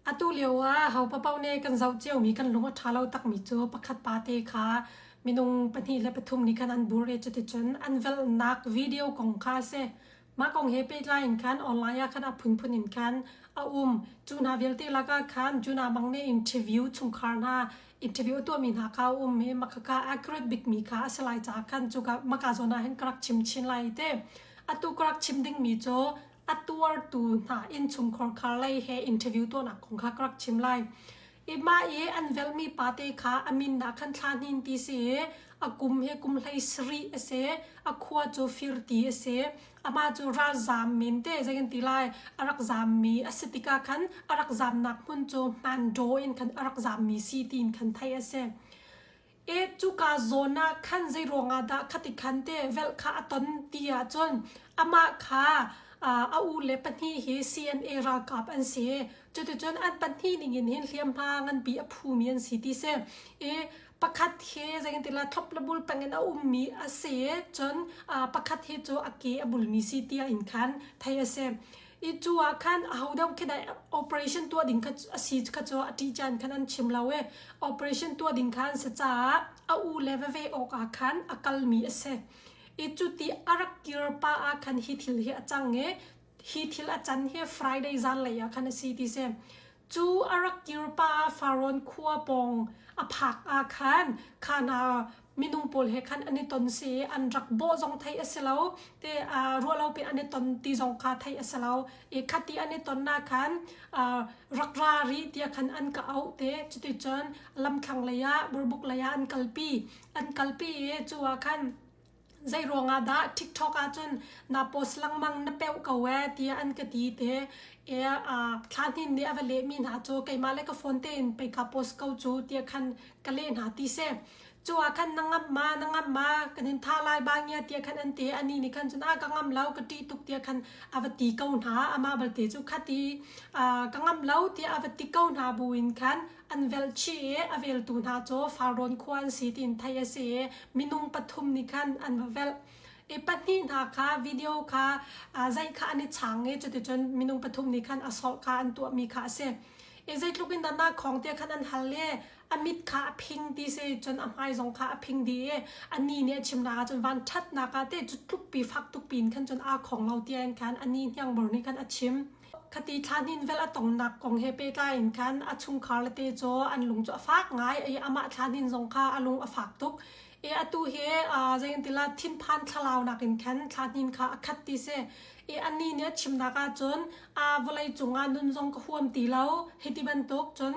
Atu lio ah ho paoh nih kan zoh ciomi kan lung a ṭha lo takmi cu pakhat pate kha minung pahnih le pathum nih khan an bur i cuticun an velhnak video kong kha a si. Mah kong he pehtlai in khan online ah khan a phunphun in khan a um. Cu hna vialte lakah khan Juna Mang nih interview chungkhar hna interview a tuahmi hna kha a um i mah khakha accurate bikmi kha a si lai caah khan cuka maka zawn ah hin ka rak chim chin lai te. Atu ka rak chim dingmi cu a tuartu hna innchungkhar khar lei he interview tuahnak kong kha ka rak chim lai. I mah i an velhmi pate kha a min ah khan thla hnin ti si i a kum hi kum hlei sarih a si. A khua cu firti a si. Amah cu ralzaam min te zei kan ti lai a rak zaammi a si tikah khan a rak zaamnak hmun cu Hmandaw in khan a rak zaammi si tiin khan theih a si. E cuka zawn ah khan zei ruangah dah khati khan te velh kha a ton ti ahcun amah kha a u le pahnih hi CNA ralkap an si. Cuticun an pahnih ningin hin hliamhma nganpi a phumi an si ti si. I pakhat hi zeitin thlop le bul peng in a ummi a si. Cun pakhat hi cu a ke a bulmi si tiah in khan theih a si. I cu ah khan aho deuh khi dah operation tuah ding kha a si kha cu a ṭih caan khan an chim lo i operation tuah ding kha an si caah a u le veve awk ah khan a kalmi a si. I cuti a rak kir pa ah khan hi thil hi a cang i hi thil a can hi Friday zanlei ah khan a si ti si. Cu a rak kir pa ah Farawn khua pawng a phak ah khan kha hna minung pawl he khan an i ton si i an rak bawh zong theih a si lo te ruah lo piin an i ton ti zong kha theih a si lo i khati an i ton ah khan rak ra rih tiah khan an ka auh te cuticun lamthlang lei ah burbuk lei ah an kalpi an kalpi i cu ah khan Zei ruangah dah TikTok ahcun na post lengmang na peuh ko ee tiah an ka ti te i thla hnin nih a va lehmi hna cu keimah le ka phone tein pei ka post ko cu tiah khan ka leh hna ti si. Cu ah khan na ngamh ma na ngamh ma kan in tha lai ba ngia tiah khan an ti ani nih khan cun a ka ngamh lo ka ṭih tuk tiah khan a va ti ko hna amah balte cu khati ka ngamh lo tiah a va ti ko hna buin khan An velh chih i a veltu hna cu Farrawn khua an si tiin theih a si i minung pathum nih khan an va velh. I pahnih hna kha video kha zeih kha an i chang i cuticun minung pathum nih khan assault kha an tuahmi kha a si. I zeitluk in dah naa khawng tiah khan an hal i a mit kha a phing ti si cun a hmai zong kha a phing dih i anih nih a chimnak ah cun van ṭhatnak ah te cu tlukpi fak tukpi in khan cun aa khawng lo tiah in khan a ni hniangbor nih khan a chim. Khati thla hnin vel a tongnak kong he pehtlai in khan a chungkhar le te cu an lung cu a fak ngai i amah thla hnin zong kha a lung a fak tuk. I atu hi zeintila thinphan thlalaunak in khan thla hnin kha a khat ti si. I anih nih a chimnak ahcun a vawlei cungah nun zong ka huam ti lo hiti bantuk cun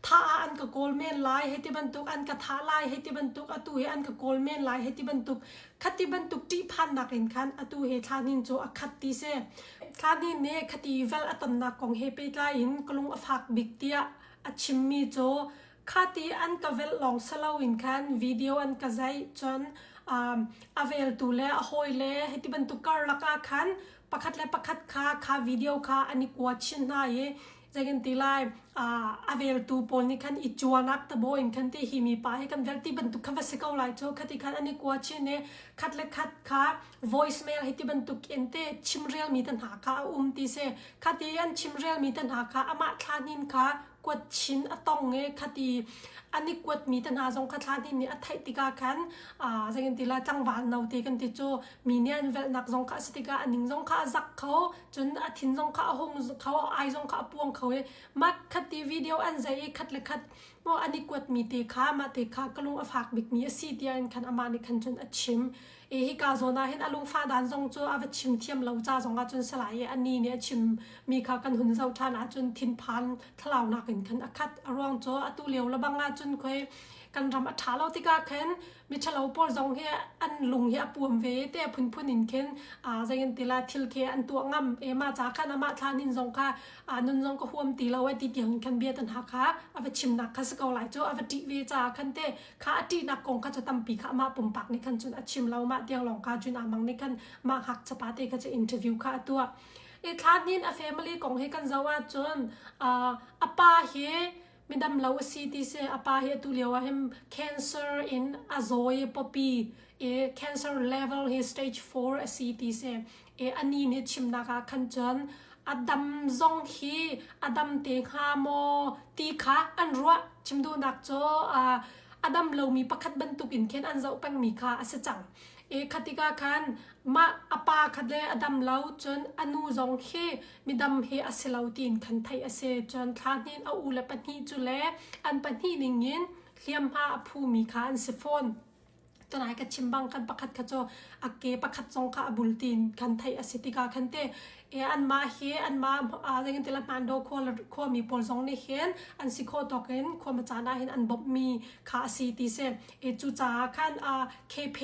thah ah an ka kawl men lai hiti bantuk an ka thah lai hiti bantuk atu hi an ka kawl men lai hiti bantuk khati bantuk ṭihphannak in khan atu hi thla hnin cu a khat ti si. Thla hnin nih khati vel a tonnak kong he pehtlai in ka lung a fak bik tiah a chimmi cu khati an ka velh lawng si loin khan video an ka zaih cun a veltu le a hawile hiti bantuk karlak ah khan pakhat le pakhat kha kha video kha an i kua chin hna i zeikan ti lai a veltu pawl nih khan i cuanak tabo in khan ti hi mi pa hi kan vel ti bantuk kha va si ko lai cu khati khan an i kua chin i khat le khat kha voicemail hi ti bantuk in te chimrel mi te hna kha a um ti si khati an chimrel mi te hna kha amah thla hnin kha kuat chin a tong i khati an i kuat mi te hna zong kha thla hnin nih a theih tikah khan zeikan ti la tlangval no te kan ti cu mi nih an velhnak zong kha a si tikah a ning zong kha a zak kho cun a thin zong kha a hung kho ai zong kha a puang kho i mah khati video an zei i khat le khat maw an i kuat mi te kha mah te kha ka lung a fak bik mi a si tiah in khan amah nih khan cun a chim i hika zawn ah hin a lungfah dan zong cu a va chim thiam lo ca zong ah cun salai i a ni nih a chim mi kha kan hun zoh ṭhan ahcun thinphan thlalaunak in khan a khat a ruang cu atu lio lebang ah cun khoi kan ram a ṭha lo tikah khan miṭhalo pawl zong hi an lung hi a puam ve te phunphun in khin zeiin tila thil khi an tuah ngam e ma ca khan amah thla nin zong kha nun zong ka huam ti lo e ti tiang khan bia tan ha kha a va chimnak kha si ko lai cu a va ṭih ve ca khan te kha a ṭihnak kong kha cu tampi kha amah pumpak nih khan cun a chim lo mah tiang lawng kha cun amang nih khan mah ngakchapa te kha cu interview kha a tuah i thla hnin a family kong hi kan zoh ahcun a pa hi midam lo a si ti si a pa hi atu lio ah hin cancer in a zaw i pawpi i cancer level hi stage 4 a si ti si i ani nih chimnak ah khan cun. A dam zong hi a dam te hnga maw ti kha an ruah. Chim duhnak cu a dam lomi pakhat bantuk in khin an zoh pengmi kha a si cang. I kha tikah khan mah a pa kha le a dam lo cun a nu zong khi midam hi a si lo tiin khan theih a si. Cun thla hnin a u le pahnih cu le an pahnih ningin hliamhma a phumi kha an si fawn. Tunai ka chim bang khan pakhat kha cu a ke pakhat zong kha a bul tiin khan theih a si tikah khan te e anmah hi anmah zeitin hmaan do khua khuami pawl zong nih hin an si khawh tawk in khua caan ah hin an bawmhmi kha a si ti si. E cucaah khan KP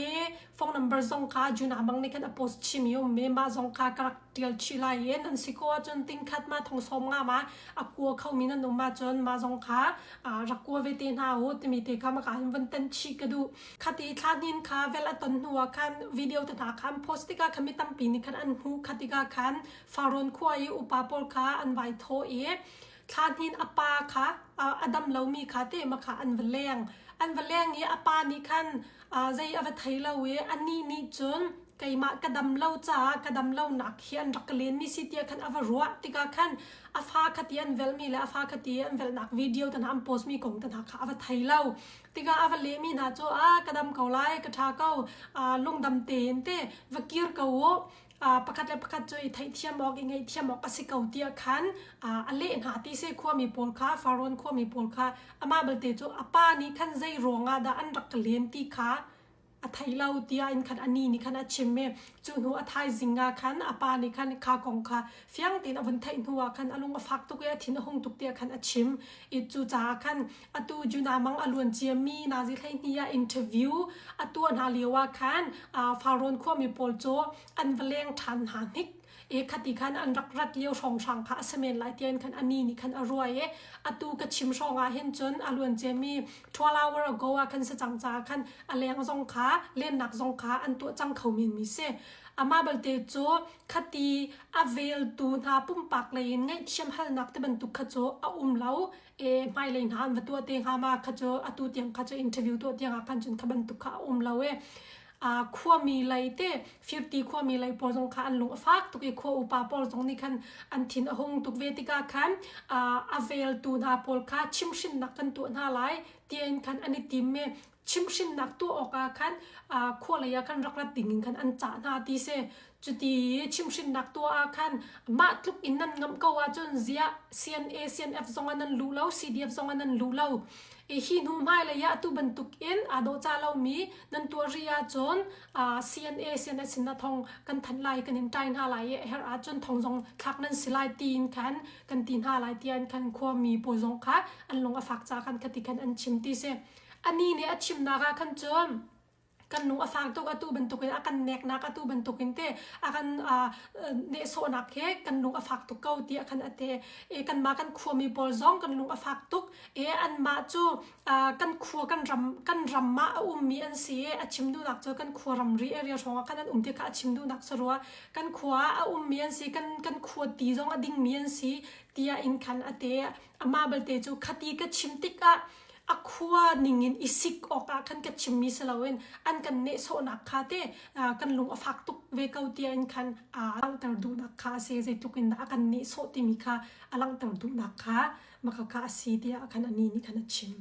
phone number zong kha Juna bang nih khan a post chimi um mi mah zong kha ka rak tial chih lai i nan si ko ahcun tingkhat ma thong sawm nga ma a kua khomi nan um ahcun mah zong kha rak kua ve te hna u timi te kha maka hin vun tan chih ka duh. Khati thla hnin kha vel a ton hnu ah khan video te hna kha an post tikah khan mi tampi nih khan an hmuh kha tikah khan Farrawn khua i upa pawl kha an vai thawh i thla hnin a pa kha a dam lomi kha te ma kha an va leng an va leng i a pa nih khan zei a va thei lo i anih nih cun keimah ka dam lo caah ka dam lonak hi an rak ka lenmi si tiah khan a va ruah tikah khan a fa kha ti an velhmi le a fa kha ti an velhnak video te hna an post mi kong te hna kha a va thei lo tikah a va lehmi hna cu a ka dam ko lai ka ṭha ko lungdam tein te va kir ko u pakhat le pakhat cu i theihthiam awk i ngaihthiam awk a si ko tiah khan a leh hna ti si khuami pawl kha Faraon khuami pawl kha amah belte cu a pa nih khan zei ruangah dah an rak ka len ti kha a thei lo tiah in khan ani nih khan a chim i cu hnu a thaizing ah khan a pa nih khan kha kong kha fiang tein a vun theih hnu ah khan a lung a fak tuk i a thin a hung tuk tiah khan a chim i cu caah khan atu Juna mang a luan ciami nazi 12 ah interview a tuah hna lio ah khan Farrawn khuami pawl cu an va leng ṭhan hna hnik e khati khan an rak rat lio hrawnghrang kha a si men lai tian khan ani nih khan a ruai i atu ka chim hrawng ah hin cun a luan ciami 12 hour ago ah khan si cang caah khan a leng zong kha lennak zong kha an tuah cang kho men mi si amah balte cu khati a veltu hna pumpak lei in ngaihthiam halnak te bantuk kha cu a um lo e hmailei hna an va tuah te hnga ma kha cu atu tiang kha cu interview tuah tiang ah khan cun kha bantuk kha a um lo e a khuami lei te firti khuami lei pawl zong kha an lung a fak tuk i khua upa pawl zong nih khan an thin a hung tuk ve tikah khan a veltu hna pawl kha chimhrinnak kan tuah hna lai tiin khan an i tim i chimhrinnak tuah awkah khan khua lei ah khan rak rat ding in khan an cah hna ti si cuti chimhrinnak tuah ah khan mah tluk in nan ngamh ko ahcun ziah CNA CNF zong ah nan luh lo CDF zong ah nan luh lo i hi hnu hmailei ah atu bantuk in aa dawhcah lomi nan tuah rih ahcun CNA CNS sin ah thong kan thanh lai kan in ṭai hna lai i a herh ahcun thong zong thlak nan si lai tiin khan kan ti hna lai tiah khan khuami pawl zong kha an lung a fak ca khan khati khan an chim ti si ani nih a chimnak ah khan cun kan lung a fak tuk atu bantukin a kan neknak atu bantukin te a kan nehsawhnak he kan lung a fak tuk ko tiah khan a te e kanmah kan khuami pawl zong kan lung a fak tuk e anmah cu kan khua kan ram kan ram ah a ummi an si i a chim duhnak cu kan khua ramri area hrawngah khan an um ti kha a chim duhnak si rua kan khua ah a ummi an si kan kan khua ti zong a dingmi an si tiah in khan a te amah balte cu khati ka chim tikah a khua ningin i sik awkah khan ka chimmi si loin an kan nehsawhnak kha te kan lung a fak tuk ve ko tiah in khan a langhter duhnak kha a si zeitluk in dah a kan nehsawh timi kha a langhter duhnak kha maka kha a si tiah khan ani nih khan a chim.